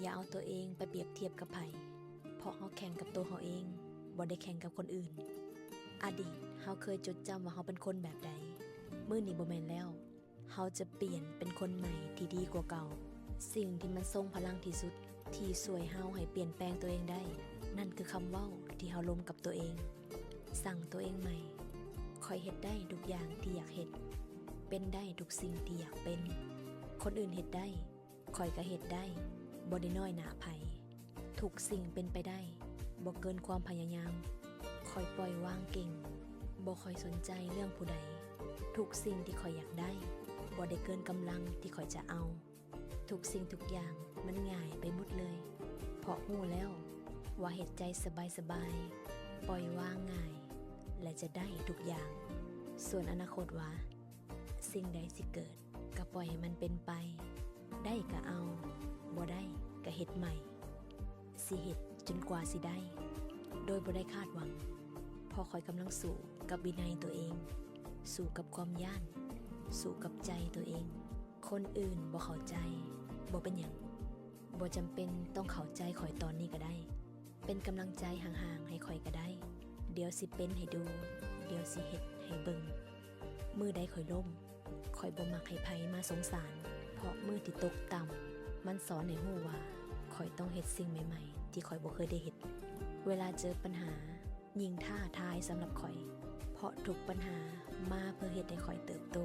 ຢ່າເອົາຕົວເອງໄປປຽບທຽບກັບໃຜ, ເພາະເຮົາແຂ່ງກັບໂຕເຮົາເອງ, ບໍ່ໄດ້ແຂ່ງກັບຄົນອື່ນ. ອະດີດເຮົາເຄີຍຈົດຈຳວ່າເຮົາເປັນຄົນແບບໃດ, ມື້ນີ້ບໍ່ແມ່ນແລ້ວ. ເຮົາຈະປ່ຽນເປັນຄົນໃໝ່ທີ່ດີກວ່າເກົ່າ. ສິ່ງທີ່ມັນຊົງພະລັງທີ່ສຸດ ທີ່ຊ່ວຍເຮົາໃຫ້ປ່ຽນແປງຕົວເອງໄດ້, ນັ້ນຄືຄຳເວົ້າທີ່ເຮົາລົມກັບຕົວເອງ. ສັ່ງຕົວເອງໃໝ່, ຂ້ອຍເຮັດໄດ້ທຸກຢ່າງທີ່ຢາກເຮັດ, ເປັນໄດ້ທຸກສິ່ງທີ່ຢາກເປັນ. ຄົນອື່ນເຮັດໄດ້, ຂ້ອຍກໍເຮັດໄດ້, ບໍ່ໄດ້ນ້ອຍໜ້າໃຜ. ທຸກສິ່ງເປັນໄປໄດ້, ບໍ່ເກີນຄວາມພະຍາຍາມ. ຂ້ອຍປ່ອຍວາງເກັ່ງ, ບໍ່ຄ່ອຍສົນໃຈເລື່ອງຜູ້ໃດ. ທຸກສິ່ງທີ່ຂ້ອຍຢາກໄດ້, ບໍ່ໄດ້ເກີນກຳລັງທີ່ຂ້ອຍຈະເອົາ. ທຸກສິ່ງທຸກຢ່າງມັນງ່າຍໄປໝົດເລີຍ, ເພາະຮູ້ແລ້ວວ່າເຮັດໃຈສະບາຍໆ, ປ່ອຍວາງງ່າຍ ແລະ ຈະໄດ້ທຸກຢ່າງ. ສ່ວນອະນາຄົດວ່າ ສິ່ງໃດຊິເກີດ ກໍປ່ອຍໃຫ້ມັນເປັນໄປ, ໄດ້ກໍເອົາ, ບໍ່ໄດ້ກໍເຮັດໃໝ່. ຊິເຮັດຈົນກວ່າຊິໄດ້ ໂດຍບໍ່ໄດ້ຄາດຫວັງ, ເພາະຂ້ອຍກຳລັງສູ້ກັບວິໄນຕົວເອງ, ສູ້ກັບຄວາມຢ້ານ, ສູ້ກັບໃຈຕົວເອງ. ຄົນອື່ນບໍ່ເຂົ້າໃຈ, ບໍ່ເປັນຫຍັງ, ບໍ່ຈຳເປັນຕ້ອງເຂົ້າໃຈຂ້ອຍຕອນນີ້ກໍໄດ້. ເປັນກຳລັງໃຈຫ່າງໆໃຫ້ຂ້ອຍກໍໄດ້. ດຽວຊິເປັນໃຫ້ດູ, ດຽວຊິເຮັດໃຫ້ເບິ່ງ. ມື້ໃດຂ້ອຍລົ້ມ, ຂ້ອຍບໍ່ມັກໃຫ້ໃຜມາສົງສານ, ເພາະມື້ທີ່ຕົກຕ່ຳ ມັນສອນໃຫ້ຮູ້ວ່າ ຂ້ອຍຕ້ອງເຮັດສິ່ງໃໝ່ໆທີ່ຂ້ອຍບໍ່ເຄີຍໄດ້ເຮັດ. ເວລາເຈີປັນຫາ ຍິ່ງທ້າທາຍສຳລັບຂ້ອຍ, ເພາະທຸກບັນຫາມາເພື່ອເຮັດໃຫ້ຂ້ອຍເຕີບໂຕ.